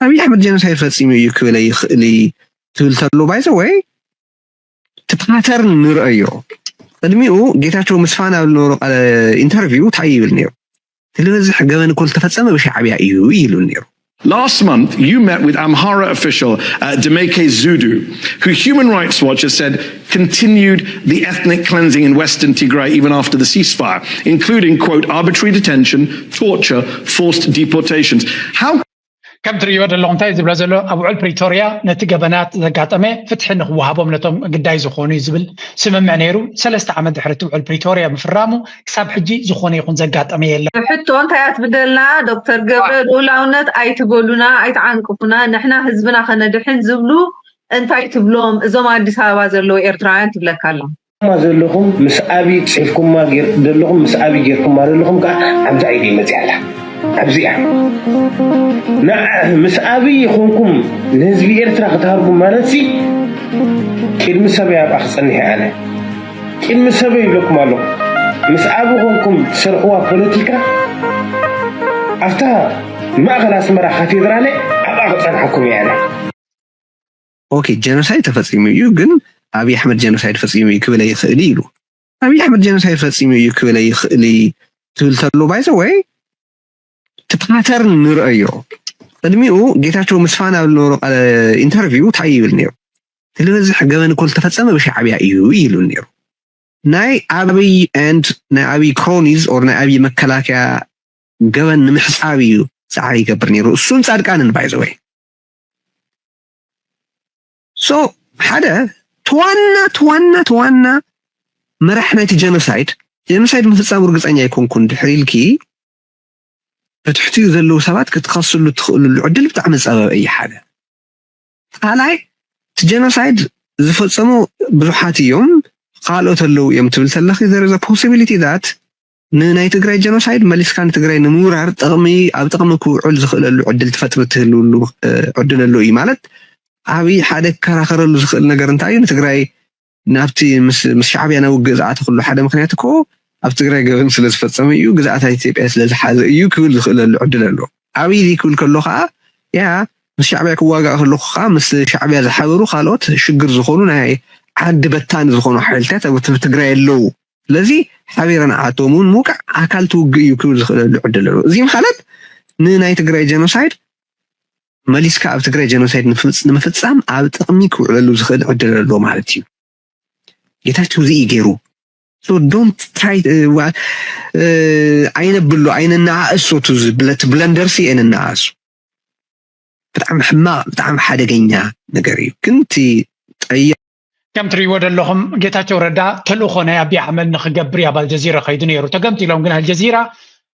ኣብይ ኣሕመድ ጀኖሳይድ ፈፂሙ እዩ ክብል ኣይኽእል እዩ ትብል ተሎ ባይዘ ወይ እቲ ፓተርን ንርእዮ። ቅድሚኡ ጌታቸው ምስ ፋና ኣብ ዝነበሮ ቃለ ኢንተርቪው እንታይ ይብል ነይሩ? እቲ ዝበዝሕ ገበን እኮ ዝተፈጸመ ብሻዕብያ እዩ ይብል ነይሩ። Last month, you met with Amhara official uh, Demeke Zudu, who Human Rights Watch has said continued the ethnic cleansing in western Tigray even after the ceasefire, including, quote, arbitrary detention, torture, forced deportations. How ከም ትርእይዎ ዘለኹም እንታይ ዝብሎ ዘሎ ኣብ ውዕል ፕሪቶርያ ነቲ ገበናት ዘጋጠመ ፍትሒ ንክወሃቦም ነቶም ግዳይ ዝኾኑ እዩ ዝብል ስምምዕ ነይሩ። ሰለስተ ዓመት ድሕሪ እቲ ውዕል ፕሪቶርያ ምፍራሙ ክሳብ ሕጂ ዝኾነ ይኹን ዘጋጠመ የለን። ሕቶ እንታይ ኣትብደልና ዶክተር ገብረ ልኡላውነት ኣይትበሉና ኣይትዓንቅፉና ንሕና ህዝብና ከነድሕን ዝብሉ እንታይ ትብሎም እዞም ኣዲስ ኣበባ ዘለዉ ኤርትራውያን ትብለካ ኣላ። ዘለኹም ምስ ኣብይ ፅሒፍኩማ ዘለኹም ምስ ኣብይ ጌርኩማ ዘለኹም ከዓ ኣብዛ ኢደ መፅያ ኣላ ኣብዚኣ ምስ ኣብይ ይኹንኩም ንህዝቢ ኤርትራ ክትሃርቡ ማለት ሲ ቅድሚ ሰበይ ኣብኣ ክፀንሕ ኣነ ቅድሚ ሰበይ ይብለኩም ኣለኹ ምስ ኣብ ኮንኩም ትሰርሕዋ ፖለቲካ ኣብታ ማእኸል ኣስመራ ካቴድራለ ኣብኣ ክፀንሓኩም እየ ኣነ ኦኬ ጀኖሳይድ ተፈፂሙ እዩ ግን ኣብይ ኣሕመድ ጀኖሳይድ ፈፂሙ እዩ ክብል ኣይኽእል ኢሉ ኣብይ ኣሕመድ ጀኖሳይድ ፈፂሙ እዩ ክብል ኣይኽእል ትብል ተሎ ባይዘ ወይ እቲ ፓተርን ንርእዮ ቅድሚኡ ጌታቸው ምስ ፋና ኣብ ዝነበሮ ቃለ ኢንተርቪው እንታይ ይብል ነይሩ እቲ ዝበዝሕ ገበን እኮ ዝተፈፀመ ብሻዕብያ እዩ ይብል ነይሩ ናይ ኣብይ and ናይ ኣብይ cronies or ናይ ኣብይ መከላከያ ገበን ንምሕፃብ እዩ ፃዕሪ ይገብር ነይሩ እሱን ፃድቃንን ባይዘወይ so ሓደ ተዋና ተዋና ተዋና መራሕ ናይቲ ጀኖሳይድ ጀኖሳይድ ምፍፃም ርግፀኛ ኣይኮንኩን ድሕሪ ኢልኪ ብትሕቲኡ ዘለዉ ሰባት ክትኸስሉ ትኽእልሉ ዕድል ብጣዕሚ ፀበበ እዩ ሓደ ካልኣይ እቲ ጀኖሳይድ ዝፈፀሙ ብዙሓት እዮም ካልኦት ኣለዉ እዮም ትብል ተለኺ there is a possibility that ንናይ ትግራይ ጀኖሳይድ መሊስካ ንትግራይ ንምውራር ጥቕሚ ኣብ ጥቕሚ ክውዕል ዝኽእለሉ ዕድል ትፈጥሪ ትህልውሉ ዕድል ኣሎ እዩ ማለት ኣብይ ሓደ ክከራኸረሉ ዝኽእል ነገር እንታይ እዩ ንትግራይ ናብቲ ምስ ሻዕብያ ናብ ውግእ ዝኣተኽሉ ሓደ ምክንያት እኮ ኣብ ትግራይ ገበን ስለ ዝፈፀመ እዩ ግዝኣት ኢትዮጵያ ስለ ዝሓዘ እዩ ክብል ዝኽእለሉ ዕድል ኣሎ ኣብይ እዚ ክብል ከሎ ከዓ ያ ምስ ሻዕብያ ክዋጋእ ከለኹ ከዓ ምስ ሻዕብያ ዝሓበሩ ካልኦት ሽግር ዝኾኑ ናይ ዓዲ በታኒ ዝኾኑ ሓይልታት ኣብ ትግራይ ኣለዉ ስለዚ ሓቢረ ንዓቶም እውን ምውቃዕ ኣካል ትውግእ እዩ ክብል ዝኽእለሉ ዕድል ኣሎ እዚ ማለት ንናይ ትግራይ ጀኖሳይድ መሊስካ ኣብ ትግራይ ጀኖሳይድ ንምፍፃም ኣብ ጥቕሚ ክውዕለሉ ዝኽእል ዕድል ኣሎ ማለት እዩ ጌታቸው እዚ እዩ ገይሩ don't try ኣይነብሎ ኣይነነኣእሶ እቲ ብለንደርሲ ኣይነነኣእሶ ብጣዕሚ ሕማቕ ብጣዕሚ ሓደገኛ ነገር እዩ ግን እቲ ጠያ ከም ትርእይዎ ዘለኹም ጌታቸው ረዳ ተልእኾ ናይ ኣቢ ኣሕመድ ንክገብር ኣብ ኣልጀዚራ ከይዱ ነይሩ ተገምጢሎም ግን ኣልጀዚራ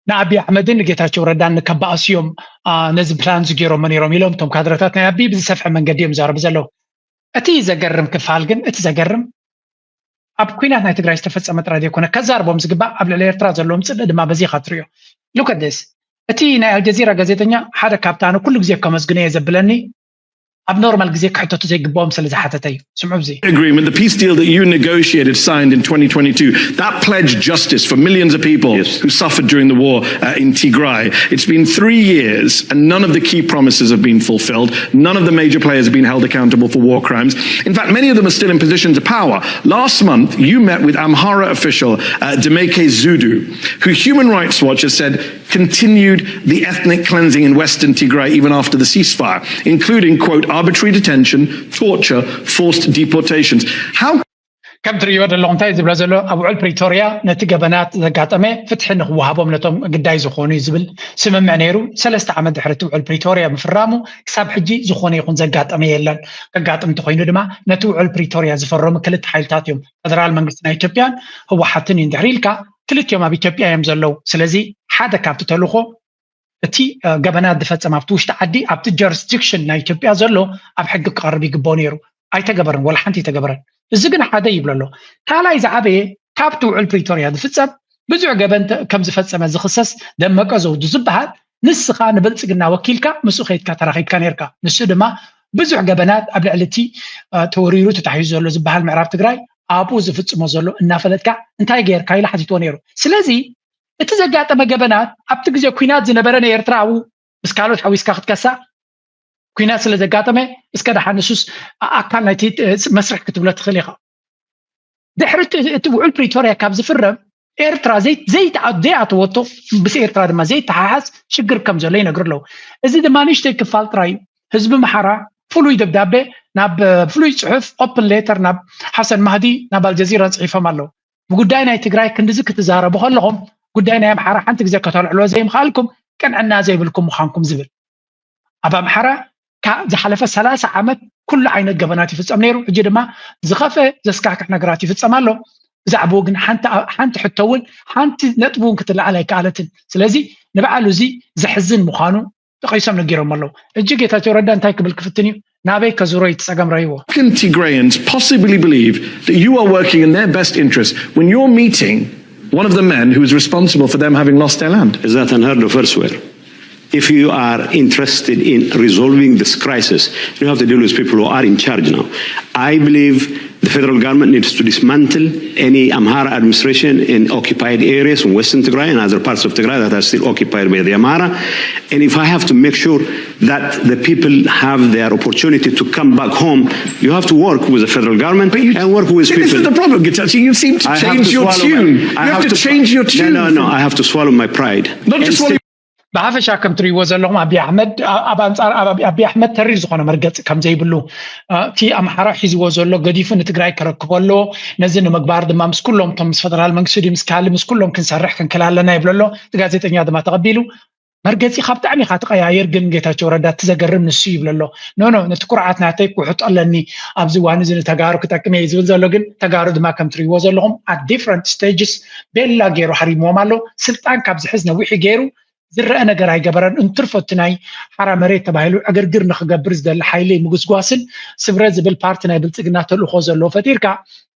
ንኣቢ ኣሕመድን ንጌታቸው ረዳን ንከባእስዮም ነዚ ፕላን ዝገይሮሞ ነይሮም ኢሎም እቶም ካድረታት ናይ ኣቢ ብዝሰፍሐ መንገዲ እዮም ዛረቡ ዘለዉ እቲ ዘገርም ክፋል ግን እቲ ዘገርም ኣብ ኩናት ናይ ትግራይ ዝተፈፀመ ጥራይ ዘይኮነ ከዛርቦም ዝግባእ ኣብ ልዕሊ ኤርትራ ዘለዎም ፅልኢ ድማ በዚኻ ትሪኦ look at this እቲ ናይ ኣልጀዚራ ጋዜጠኛ ሓደ ካብታ ኣነ ኩሉ ግዜ ከመስግኖ እየ ዘብለኒ ኣብ ኖርማል ግዜ ክሕተቱ ዘይግብኦም ስለ ዝሓተተ እዩ ስምዑ እዚ agreement, the peace deal that you negotiated, signed in twenty twenty-two, that pledged justice for millions of people who suffered during the war uh, in Tigray. It's been three years and none of the key promises have been fulfilled. None of the major players have been held accountable for war crimes. In fact, many of them are still in positions of power. Last month, you met with Amhara official uh, Demeke Zudu, who Human Rights Watch has said continued the ethnic cleansing in western Tigray even after the ceasefire, including, quote, arbitrary detention, torture, forced deportations. How ከም ትርእይዎ ዘለኹም እንታይ ዝብሎ ዘሎ ኣብ ውዕል ፕሪቶርያ ነቲ ገበናት ዘጋጠመ ፍትሒ ንክወሃቦም ነቶም ግዳይ ዝኾኑ እዩ ዝብል ስምምዕ ነይሩ ሰለስተ ዓመት ድሕሪ እቲ ውዕል ፕሪቶርያ ምፍራሙ ክሳብ ሕጂ ዝኾነ ይኹን ዘጋጠመ የለን ከጋጥም እንተኮይኑ ድማ ነቲ ውዕል ፕሪቶርያ ዝፈረሙ ክልተ ሓይልታት እዮም ፈደራል መንግስቲ ናይ ኢትዮጵያን ህወሓትን እዩ እንድሕሪ ኢልካ ክልቲኦም ኣብ ኢትዮጵያ እዮም ዘለዉ ስለዚ ሓደ ካብቲ ተልእኮ እቲ ገበናት ዝፈፀም ኣብቲ ውሽጢ ዓዲ ኣብቲ ጀሪስዲክሽን ናይ ኢትዮጵያ ዘሎ ኣብ ሕጊ ክቐርብ ይግበኦ ነይሩ ኣይተገበረን ወላ ሓንቲ ኣይተገበረን እዚ ግን ሓደ ይብሎ ኣሎ ካልኣይ ዝዓበየ ካብቲ ውዕል ፕሪቶርያ ዝፍፀም ብዙሕ ገበን ከም ዝፈፀመ ዝኽሰስ ደመቀ ዘውዱ ዝበሃል ንስኻ ንብልፅግና ወኪልካ ምስኡ ከይድካ ተራኺብካ ነርካ ንሱ ድማ ብዙሕ ገበናት ኣብ ልዕሊ እቲ ተወሪሩ ተታሒዙ ዘሎ ዝበሃል ምዕራብ ትግራይ ኣብኡ ዝፍፅሞ ዘሎ እናፈለጥካ እንታይ ገይርካ ኢሉ ሓቲትዎ ነይሩ ስለዚ እቲ ዘጋጠመ ገበናት ኣብቲ ግዜ ኩናት ዝነበረ ንኤርትራ ኣብኡ ምስ ካልኦት ሓዊስካ ክትከሳ ኩናት ስለ ዘጋጠመ፣ እስከ ደሓን ንሱስ ኣካል ናይቲ መስርሕ ክትብሎ ትኽእል ኢኻ። ድሕሪ እቲ ውዕል ፕሪቶርያ ካብ ዝፍረም፣ ኤርትራ ዘይኣትወቶ፣ ምስ ኤርትራ ድማ ዘይተሓሓዝ ሽግር ከም ዘሎ ይነግሩ ኣለዉ። እዚ ድማ ንእሽተይ ክፋል ጥራይ እዩ። ህዝቢ ኣምሓራ ፍሉይ ደብዳቤ ናብ ፍሉይ ጽሑፍ፣ ኦፕን ሌተር፣ ናብ ሓሰን ማህዲ ናብ ኣልጀዚራን ጽሒፎም ኣለዉ። ብጉዳይ ናይ ትግራይ ክንድዚ ክትዛረቡ ከለኹም፣ ጉዳይ ናይ ኣምሓራ ሓንቲ ግዜ ከተልዕሎ ዘይምኽኣልኩም ቅንዕና ዘይብልኩም ምዃንኩም ዝብል። ኣብ ኣምሓራ ዝሓለፈ ሰላሳ ዓመት ኩሉ ዓይነት ገበናት ይፍጸም ነይሩ። ሕጂ ድማ ዝኸፍአ ዘስካሕክሕ ነገራት ይፍጸም ኣሎ። ብዛዕባኡ ግን ሓንቲ ሕቶ እውን ሓንቲ ነጥቢ እውን ክትለዓል ኣይከኣለትን። ስለዚ ንበዓሉ እዚ ዘሕዝን ምዃኑ ተቐይሶም ነጊሮም ኣለዉ። ሕጂ ጌታቸው ረዳ እንታይ ክብል ክፍትን እዩ? ናበይ ከዙሮ እዩ? እቲ ጸገም ረይዎ። Can Tigrayans possibly believe that you are working in their best interest when you're meeting one of the men who is responsible for them having lost their land? Is that unheard of elsewhere? If you are interested in resolving this crisis, you have to deal with people who are in charge now. I believe the federal government needs to dismantle any Amhara administration in occupied areas in Western Tigray and other parts of Tigray that are still occupied by the Amhara. And if I have to make sure that the people have their opportunity to come back home, you have to work with the federal government and work with See, this is people. the problem, Getachew. You seem to I have change to your swallow tune. my, I You have have to to change your No, tune. no, no. I have to swallow my pride. Not And just swallow still your ብሓፈሻ ከምቲ ርእይዎ ዘለኹም ኣቢ ኣሕመድ ኣብ ኣንጻር ኣብ ኣቢ ኣሕመድ ተሪር ዝኾነ መርገፂ ከም ዘይብሉ እቲ ኣምሓራ ሒዝዎ ዘሎ ገዲፉ ንትግራይ ከረክቦ ኣለዎ። ነዚ ንምግባር ድማ ምስ ኩሎም እቶም ምስ ፈደራል መንግስቲ ድዩ ምስ ካልእ ምስ ኩሎም ክንሰርሕ ክንክል ኣለና ይብሎ ኣሎ። እቲ ጋዜጠኛ ድማ ተቐቢሉ መርገፂኻ ብጣዕሚ ኢኻ ትቐያየር ግን ጌታቸው ረዳ እቲ ዘገርም ንሱ ይብሎ ኣሎ። ኖ ኖ ነቲ ኩርዓት ናተይ ክውሕጦ ኣለኒ ኣብዚ እዋን እዚ ንተጋሩ ክጠቅም እየ ዝብል ዘሎ ግን ተጋሩ ድማ ከም ትርእይዎ ዘለኹም at different stages ቤላ ገይሩ ሃሪምዎም ኣሎ። ስልጣን ካብ ዝሕዝ ነዊሕ እዩ ገይሩ ዝረአ ነገር ኣይገበረን። እንትርፎ እቲ ናይ ሓራ መሬት ተባሂሉ ዕግርግር ንክገብር ዝደሊ ሓይሊ ምጉስጓስን ስብረ ዝብል ፓርቲ ናይ ብልፅግና ተልእኮ ዘለዎ ፈጢርካ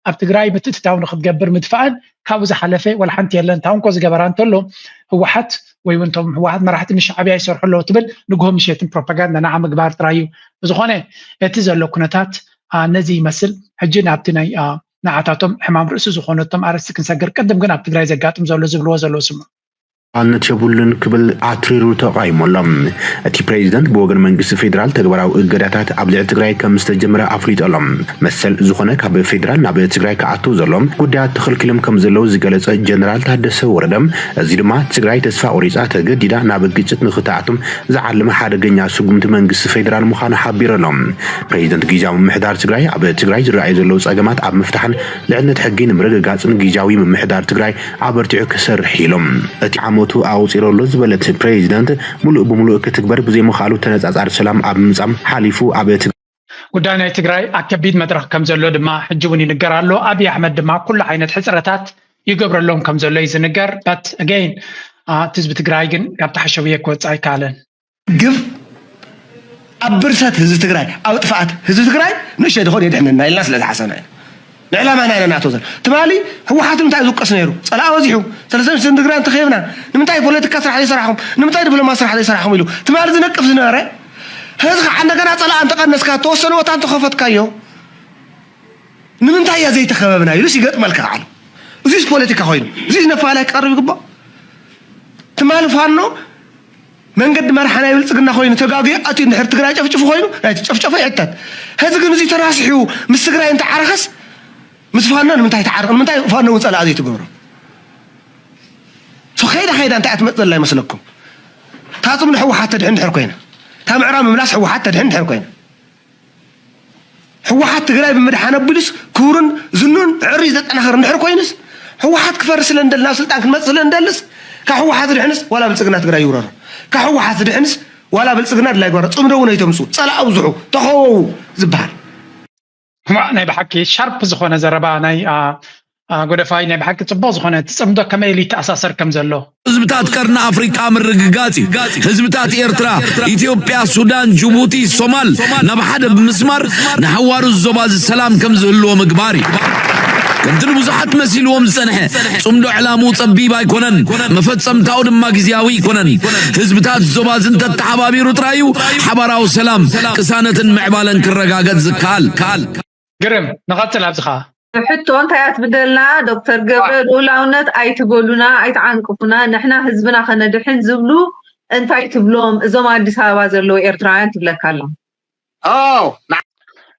ኣብ ትግራይ ምትእትታው ንክትገብር ምድፋእን ካብኡ ዝሓለፈ ዋላ ሓንቲ የለን። ታውንኮ ዝገበራ እንተሎ ህወሓት ወይ እውን እቶም ህወሓት መራሕቲ ንሻዕብያ ይሰርሑ ኣለዉ ትብል ንግሆ ምሸትን ፕሮፓጋንዳ ንዓ ምግባር ጥራይ እዩ። ብዝኾነ እቲ ዘሎ ኩነታት ነዚ ይመስል። ሕጂ ናብቲ ናይ ንዓታቶም ሕማም ርእሲ ዝኾነቶም ኣርእስቲ ክንሰግር ቅድም ግን ኣብ ትግራይ ዘጋጥም ዘሎ ዝብልዎ ዘለዉ ስምዑ። ኣነት የብሉን ክብል ኣትሪሩ ተቓይሞሎም። እቲ ፕሬዚደንት ብወገን መንግስቲ ፌዴራል ተግባራዊ እገዳታት ኣብ ልዕሊ ትግራይ ከም ዝተጀመረ ኣፍሊጦሎም። መሰል ዝኾነ ካብ ፌዴራል ናብ ትግራይ ክኣትው ዘሎም ጉዳያት ተኸልኪሎም ከም ዘለዉ ዝገለጸ ጀነራል ታደሰ ወረደ፣ እዚ ድማ ትግራይ ተስፋ ቆሪጻ ተገዲዳ ናብ ግጭት ንክትኣትም ዝዓለመ ሓደገኛ ስጉምቲ መንግስቲ ፌዴራል ምዃኑ ሓቢሩ ኣሎ። ፕሬዚደንት ግዝያዊ ምምሕዳር ትግራይ ኣብ ትግራይ ዝረኣዩ ዘለዉ ጸገማት ኣብ ምፍታሕን ልዕልነት ሕጊ ንምርግጋጽን ግዝያዊ ምምሕዳር ትግራይ ኣበርቲዑ ክሰርሕ ኢሉ። እቲ ዓመቱ ኣቑጺሩ ኣሎ ዝበለ እቲ ፕሬዚደንት፣ ምሉእ ብምሉእ ክትግበር ብዘይምኽኣሉ ተነጻጻሪ ሰላም ኣብ ምምጻእ ሓሊፉ ኣብ ትግራይ ጉዳይ ናይ ትግራይ ኣብ ከቢድ መድረኽ ከም ዘሎ ድማ ሕጂ እውን ይንገር ኣሎ። ኣብይ ኣሕመድ ድማ ኩሉ ዓይነት ሕፅረታት ይገብረሎም ከም ዘሎ እዩ ዝንገር። But again እቲ ህዝቢ ትግራይ ግን ካብ ተሓሸውየ ክወፅእ ኣይከኣለን። ግብ ኣብ ብርሰት ህዝቢ ትግራይ ኣብ ጥፍኣት ህዝቢ ትግራይ ንእሸ ድኾን የድሕነና ኢልና ስለ ዝሓሰብና ኢና። ንዕላማና ኢና ንኣትዎ ዘለና። ትማሊ ህወሓት ንምንታይ ዝውቀስ ነይሩ? ፀላኢ በዚሑ። ሰለስተ ሚኒስትር ትግራይ እንተኸይብና ንምንታይ ፖለቲካ ስራሕ ዘይሰራሕኹም? ንምንታይ ዲፕሎማሲ ስራሕ ዘይሰራሕኹም ኢሉ ትማሊ ዝነቅፍ ዝነበረ ሕዚ ከዓ እንደገና ፀላኢ እንተቐነስካ ተወሰነ ቦታ እንተኸፈትካዮ ንምንታይ እያ ዘይተኸበብና ኢሉስ ይገጥመልካ ዓሉ። እዚስ ፖለቲካ ኮይኑ እዚስ ነፋላይ ክቐርብ ይግባእ። ትማሊ ፋኖ መንገዲ መርሓ ናይ ብልፅግና ኮይኑ ተጋግዩ ኣትዩ እንድሕር ትግራይ ጨፍጭፉ ኮይኑ ናይቲ ጨፍጨፎ ይሕተት። ሕዚ ግን እዚ ተራሲሑ ምስ ትግራይ እንተዓረኸስ ምስ ፋኖ ንምንታይ ተዓርቕ? ንምንታይ ፋኖ እውን ፀላእ ዘይትገብሮ? ሶ ከይዳ ከይዳ እንታይ እያ ትመፅእ ዘላ ይመስለኩም? እታ ፅምዶ ህወሓት ተድሕን እንድሕር ኮይና፣ እታ ምዕራብ ምምላስ ህወሓት ተድሕን እንድሕር ኮይና፣ ህወሓት ትግራይ ብምድሓን ኣቢሉስ ክብሩን ዝኑን ዕሪ ዘጠናኽር እንድሕር ኮይኑስ፣ ህወሓት ክፈርስ ስለ እንደሊ ናብ ስልጣን ክንመፅእ ስለ እንደልስ ካብ ህወሓት ዝድሕንስ ዋላ ብልፅግና ትግራይ ይውረሩ፣ ካብ ህወሓት ዝድሕንስ ዋላ ብልፅግና ድላይ ይግበሮ፣ ፅምዶ እውን ኣይተምፁ፣ ፀላእ ኣብዝሑ፣ ተኸወው ዝበሃል። እዋእ፣ ናይ ብሓቂ ሻርፕ ዝኾነ ዘረባ ናይ ኣ፣ ኣ፣ ጎደፋይ፣ ናይ ብሓቂ ፅቡቕ ዝኾነ እቲ ፅምዶ ከመይ ኢሉ ይተኣሳሰር ከም ዘሎ። ህዝብታት ቀርኒ ኣፍሪቃ ምርግጋጽ እዩ። ህዝብታት ኤርትራ፣ ኢትዮጵያ፣ ሱዳን፣ ጅቡቲ፣ ሶማል ናብ ሓደ ብምስማር ንሓዋሩ ዞባ እዚ ሰላም ከም ዝህልዎ ምግባር እዩ። ከምቲ ንብዙሓት መሲልዎም ዝጸንሐ ጽምዶ ዕላምኡ ጸቢብ ኣይኮነን፣ መፈጸምታኡ ድማ ግዝያዊ ኣይኮነን። ህዝብታት ዞባ እዚ እንተተሓባቢሩ ጥራይ እዩ ሓባራዊ ሰላም፣ ቅሳነትን ምዕባለን ክረጋገጽ ዝከኣል። ግርም፣ ንቐጽል ኣብዚ ኸኣ። ሕቶ እንታይ እያ ትብለልና ዶክተር ገብረ ልኡላውነት ኣይትበሉና ኣይትዓንቅፉና ንሕና ህዝብና ከነድሕን ዝብሉ እንታይ ትብሎም እዞም ኣዲስ ኣበባ ዘለዉ ኤርትራውያን ትብለካ ኣላ።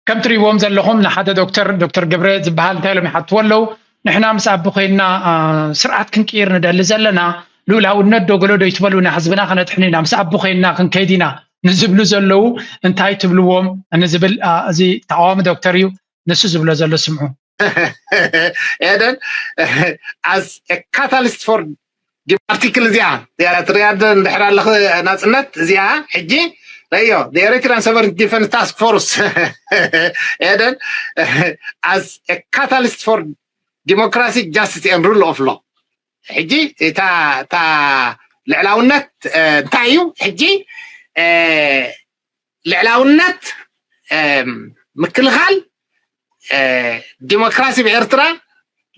ከም ትሪእዎም ዘለኹም ንሓደ ዶክተር ዶክተር ገብረ ዝበሃል እንታይ ኢሎም ይሓትዎ ኣለዉ? ንሕና ምስ ኣቢ ኮይንና ስርዓት ክንቅይር ንደሊ ዘለና፣ ልኡላውነት ዶ ገሎ ዶ ይትበሉና፣ ህዝብና ከነድሕን ኢና፣ ምስ ኣቢ ኮይንና ክንከይድ ኢና ንዝብሉ ዘለዉ እንታይ ትብልዎም ንዝብል እዚ ተቃዋሚ ዶክተር እዩ። ንሱ ዝብሎ ዘሎ ስምዑ። ኤደን፣ as a catalyst for ኣርቲክል እዚኣ ትሪያድ እንድሕር ኣለኽ ናፅነት እዚኣ ሕጂ ረዮ Eritrean Sovereign Defense Task Force, ኤደን, as a catalyst for democracy, justice and rule of law. ሕጂ እታ ልዕላውነት እንታይ እዩ? ሕጂ ልዕላውነት ምክልኻል፣ ዲሞክራሲ ብኤርትራ፣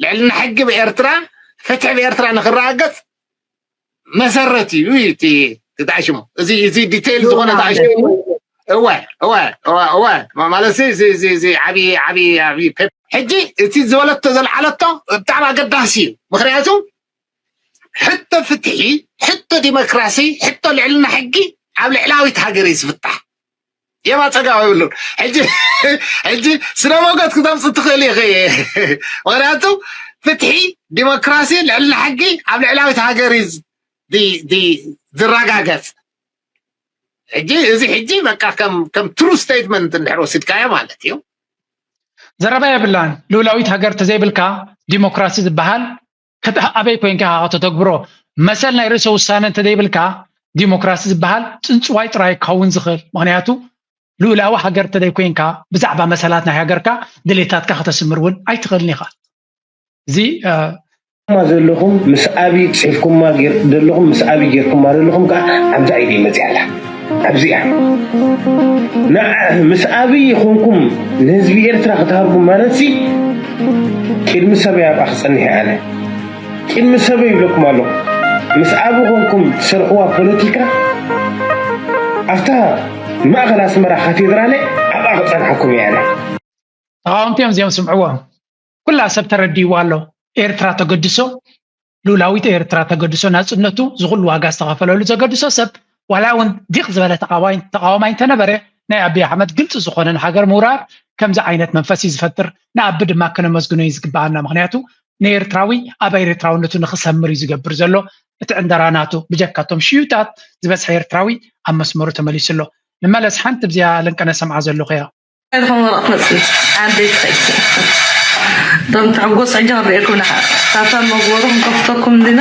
ልዕልና ሕጊ ብኤርትራ፣ ፍትሒ ብኤርትራ ንክረጋገፅ መሰረት እዩ። እዩ እቲ ተኣሽሙ እዚ እዚ ዲቴይል ዝኾነ ተኣሽሙ። እወ እወ እወ እወ ማለት እዚ እዚ እዚ ዓቢ ዓቢ ዓቢ ሕጂ እቲ ዝበለቶ ዘልዓለቶ ብጣዕሚ ኣገዳሲ እዩ። ምክንያቱ ሕቶ ፍትሒ፣ ሕቶ ዲሞክራሲ፣ ሕቶ ልዕልና ሕጊ ኣብ ልዕላዊት ሃገር እዩ ዝፍታሕ። የማ ፀጋም ኣይብሉን። ሕጂ ሕጂ ስነ ሞገት ክተምፅ ትኽእል ኢኺ። ምክንያቱ ፍትሒ፣ ዲሞክራሲ፣ ልዕልና ሕጊ ኣብ ልዕላዊት ሃገር እዩ ዝረጋገፅ። ሕጂ እዚ ሕጂ በቃ ከም ከም ትሩ ስቴትመንት እንድሕር ወሲድካዮ ማለት እዩ። ዘረባ የብላን። ልኡላዊት ሃገር ተዘይብልካ ዲሞክራሲ ዝበሃል ኣበይ ኮይንካ ኢኻ ከተተግብሮ? መሰል ናይ ርእሰ ውሳነ እንተዘይብልካ ዲሞክራሲ ዝበሃል ፅንፅዋይ ጥራይ ክኸውን ዝኽእል። ምክንያቱ ልኡላዊ ሃገር እንተዘይኮይንካ ብዛዕባ መሰላት ናይ ሃገርካ ድሌታትካ ከተስምር እውን ኣይትኽእልን ኢኻ። እዚ ዘለኹም ምስ ኣብይ ፅሒፍኩማ ዘለኹም ምስ ኣብይ ጌርኩማ ዘለኹም ከዓ ኣብዛ ኢደይ መፅያ ኣላ። ኣብዚኣ ንዓ ምስ ኣብይ ይኹንኩም ንህዝቢ ኤርትራ ክትሃርቡ ማለት ሲ ቅድሚ ሰበይ ኣብኣ ክፀንሕ ኣነ ቅድሚ ሰበይ ይብለኩም ኣለኹ። ምስ ኣብይ ኮንኩም ትሰርሕዋ ፖለቲካ ኣብታ ማእኸል ኣስመራ ካቴድራለ ኣብኣ ክፀንሓኩም እየ ኣነ። ተቃወምቲ እዮም እዚኦም ስምዕዎም። ኩላ ሰብ ተረዲእዎ ኣሎ። ኤርትራ ተገድሶ፣ ልኡላዊት ኤርትራ ተገድሶ፣ ናጽነቱ ዝኹሉ ዋጋ ዝተኸፈለሉ ዘገድሶ ሰብ ዋላ እውን ዲቕ ዝበለ ተቃዋይ- ተቃዋማይ እንተነበረ ናይ ኣቢይ ኣሕመድ ግልፂ ዝኾነ ንሃገር ምውራር ከምዚ ዓይነት መንፈስ እዩ ዝፈጥር። ንኣቢ ድማ ከነመስግኖ እዩ ዝግበኣና። ምክንያቱ ንኤርትራዊ ኣብ ኤርትራውነቱ ንክሰምር እዩ ዝገብር ዘሎ። እቲ ዕንደራ ናቱ ብጀካቶም ሽዩታት ዝበዝሐ ኤርትራዊ ኣብ መስመሩ ተመሊሱ ኣሎ። ንመለስ ሓንቲ ብዚኣ ለንቀነ ሰምዓ ዘለኹ እያ። ኣይትኾን ወረቕ መፅእ ዓደይ ትኸይድ እቶም ትሕጎስ ሕጂ ክንሪኤኩም ኢና። ካብታ መግበሩ ክንከፍተኩም እንዲና።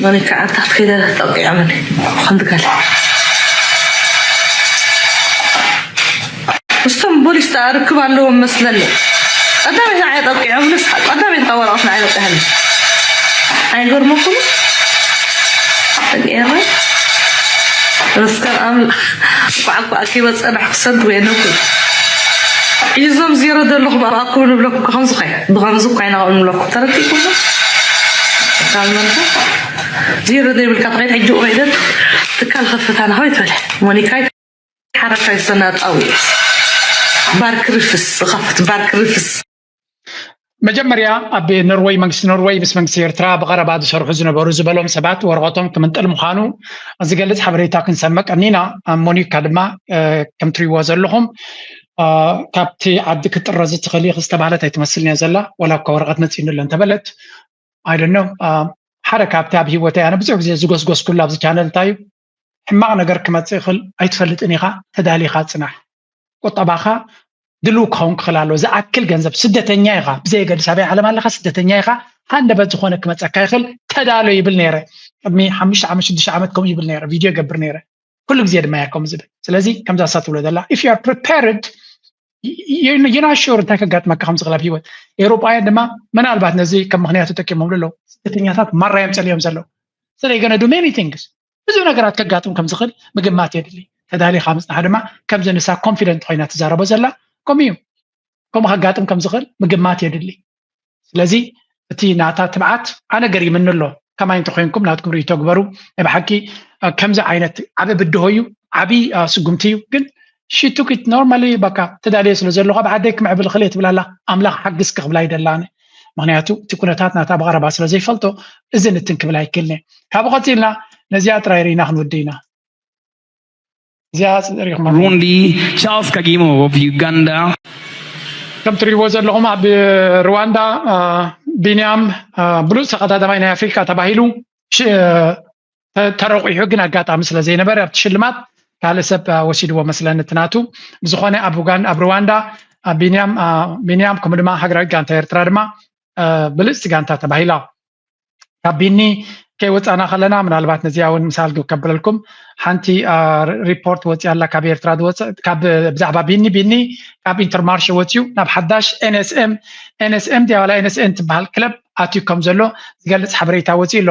መን ከዓ ኣብታ ከይደ ጠቂዖምኒ። ከምዚ ገለ ምስቶም ፖሊስ ርክብ ኣለዎም መስለኒ። ቀዳመይቲ ንዓይ ጠቂዖምንስ ቀዳመይቲ ካብ ወረቐት ንዓይ በፂሐኒ። ኣይገርመኩም? ጠቂዐ መስከር ኣምላኽ ኳዕኳዕ ከይበፀ ዳሕ ክሰድ ወይ ነኩ። እዞም ዜሮ ዘለኹም ኣርኣኩም ንብለኩም ከምዚ ኸይ ብኸምዚ እኳ ኢና ንብለኩም ተረዲእኩም። ካብ መንፈስ ዜሮ ዘይብልካ ተኸይድ ሕጂ ኸይደት ትካል ከፍታ ንኸው ይትበለ ሞኒካይ ሓረካይ ሰናጣዊ ባርክ ርፍስ ዝኸፍት ባርክ ርፍስ መጀመርያ ኣብ ኖርወይ መንግስቲ ኖርወይ ምስ መንግስቲ ኤርትራ ብቐረባ ዝሰርሑ ዝነበሩ ዝበሎም ሰባት ወረቐቶም ክምንጠል ምዃኑ ዝገልጽ ሓበሬታ ክንሰምዕ ቀኒና። ሞኒካ ድማ ከም ትሪእዎ ዘለኹም ካብቲ ዓዲ ክትጥረዝ ትኽእል ኢኺ ዝተባህለት ኣይትመስልን እያ ዘላ። ዋላ እኳ ወረቐት መጺኡኒ ኣሎ እንተበለት ኣይደኖ ሓደ ካብቲ ኣብ ህይወተይ ኣነ ብዙሕ ግዜ ዝጎስጎስኩሉ ኣብዚ ቻነል እንታይ እዩ ሕማቕ ነገር ክመጽእ ይኽእል ኣይትፈልጥን ኢኻ። ተዳሊኻ ጽናሕ። ቁጠባኻ ድልው ክኸውን ክኽእል ኣለዎ። ዝኣክል ገንዘብ ስደተኛ ኢኻ፣ ብዘየገድስ ኣበይ ዓለም ኣለኻ ስደተኛ ኢኻ። ሃንደበት ዝኾነ ክመጸካ ይኽእል። ተዳሎ ይብል ነይረ። ቅድሚ ሓሙሽተ ዓመት ሽዱሽተ ዓመት ከምኡ ይብል ነይረ። ቪድዮ ይገብር ነይረ። ኩሉ ግዜ ድማ እያ ከምኡ ዝብል። ስለዚ ከምዛ እሳ ትብሎ ዘላ if you are prepared you're not sure እንታይ ከጋጥመካ ከም ዝኽእል ኣብ ህይወት። ኤውሮጳውያን ድማ ምናልባት ነዚ ከም ምኽንያት ተጠቂሞምሉ ኣለዉ። ስደተኛታት ማራ እዮም ጸሊኦም ዘለዉ። ስለይ ገነ do many things ብዙሕ ነገራት ከጋጥም ከም ዝኽእል ምግማት የድሊ። ተዳሊኻ ምጽናሕ ድማ ከምዚ ንሳ ኮንፊደንት ኮይና ትዛረቦ ዘላ ከምኡ እዩ። ከምኡ ከጋጥም ከም ዝኽእል ምግማት የድሊ። ስለዚ እቲ ናታ ትብዓት ኣነ ገሪምኒ ኣሎ። ከማይ እንተኮይንኩም ናትኩም ርእይቶ ግበሩ። ናይ ብሓቂ ከምዚ ዓይነት ዓቢ ብድሆ እዩ፣ ዓቢ ስጉምቲ እዩ። ግን she took it normally በቃ ተዳልየ ስለ ዘለኹ ኣብ ዓደይ ክምዕብል ክእል እየ ትብል ኣላ። ኣምላኽ ሓግዝኪ ክብላ ኣይደላነ። ምክንያቱ እቲ ኩነታት ናታ ብቐረባ ስለ ዘይፈልጦ እዚ ንትን ክብል ኣይክእልነ። ካብኡ ቀጺልና ነዚኣ ጥራይ ርኢና ክንውድእ ኢና። እዚኣ ሪኹማ Burundi, Charles Kagimo of Uganda. ከም ትሪእዎ ዘለኹም ኣብ ሩዋንዳ ቢንያም ብሉፅ ተቐዳዳማይ ናይ ኣፍሪካ ተባሂሉ ተረቂሑ፣ ግን ኣጋጣሚ ስለ ዘይነበረ ኣብቲ ሽልማት ካልእ ሰብ ወሲድዎ መስለኒ እቲ ናቱ። ብዝኾነ ኣብ ሩዋንዳ ቢንያም ቢንያም ከምኡ ድማ ሃገራዊት ጋንታ ኤርትራ ድማ ብልፅቲ ጋንታ ተባሂላ። ካብ ቢኒ ከይወፃና ከለና ምናልባት ነዚኣ እውን ምሳል ግብ ከብለልኩም ሓንቲ ሪፖርት ወፂኣ ኣላ ካብ ኤርትራ ዝወፀ ካብ ብዛዕባ ቢኒ ቢኒ ካብ ኢንተርማርሽ ወፂኡ ናብ ሓዳሽ NSM NSM ድያ ዋላ NSN ትበሃል ክለብ ኣትዩ ከም ዘሎ ዝገልፅ ሓበሬታ ወፂኡ ኣሎ።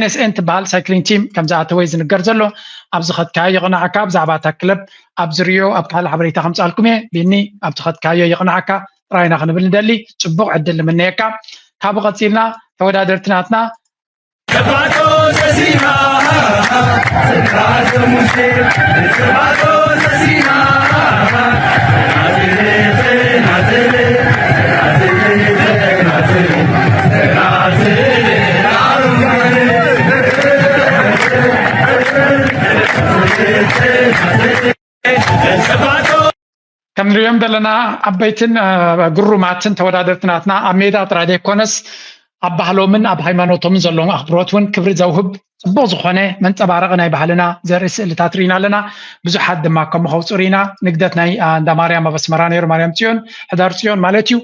NSN ትበሃል ሳይክሊንግ ቲም ከም ዝኣተወ ዝንገር ዘሎ ኣብዚ ኸድካዮ ይቕናዕካ። ብዛዕባ እታ ክለብ ኣብ ዝርዮ ኣብ ካልእ ሓበሬታ ከምፃልኩም እየ። ቢኒ ኣብ ዝኸድካዮ ይቕናዕካ። ጥራይና ክንብል ንደሊ። ፅቡቕ ዕድል ንምነየካ። ካብኡ ቀፂልና ተወዳደርቲ ናትና ከም ንሪኦም ዘለና ዓበይትን ግሩማትን ተወዳደርቲ ናትና ኣብ ሜዳ ጥራይ ዘይኮነስ ኣብ ባህሎምን ኣብ ሃይማኖቶምን ዘለዎም ኣኽብሮት እውን ክብሪ ዘውህብ ፅቡቕ ዝኾነ መንፀባረቂ ናይ ባህልና ዘርኢ ስእልታት ርኢና ኣለና። ብዙሓት ድማ ከምኡ ከውፅኡ ርኢና። ንግደት ናይ እንዳ ማርያም ኣብ ኣስመራ ነይሩ፣ ማርያም ፅዮን፣ ሕዳር ፅዮን ማለት እዩ።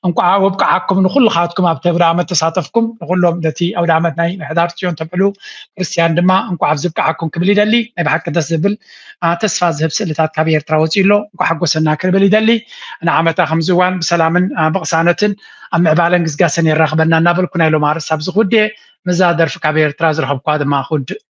እንቋዓ ወብቅዓኩም ንኩልኻትኩም ኣብቲ ኣውደ ዓመት ተሳተፍኩም ንኩሎም ነቲ ኣውደ ዓመት ናይ ሕዳር ፅዮን ተብዕሉ ክርስትያን ድማ እንቋዕ ኣብዚ ብቅዓኩም ክብል ይደሊ። ናይ ብሓቂ ደስ ዝብል ተስፋ ዝህብ ስእልታት ካብ ኤርትራ ወፂኡ ኣሎ። እንኳ ሓጎሰና ክብል ይደሊ። ንዓመታ ከምዚ እዋን ብሰላምን ብቕሳነትን ኣብ ምዕባለን ግስጋሰን የራኽበና እናበልኩ ናይ ሎም ኣርእስቲ ኣብዚ ክውድእ። ምስዛ ደርፊ ካብ ኤርትራ ዝረኸብኳ ድማ ክውድእ።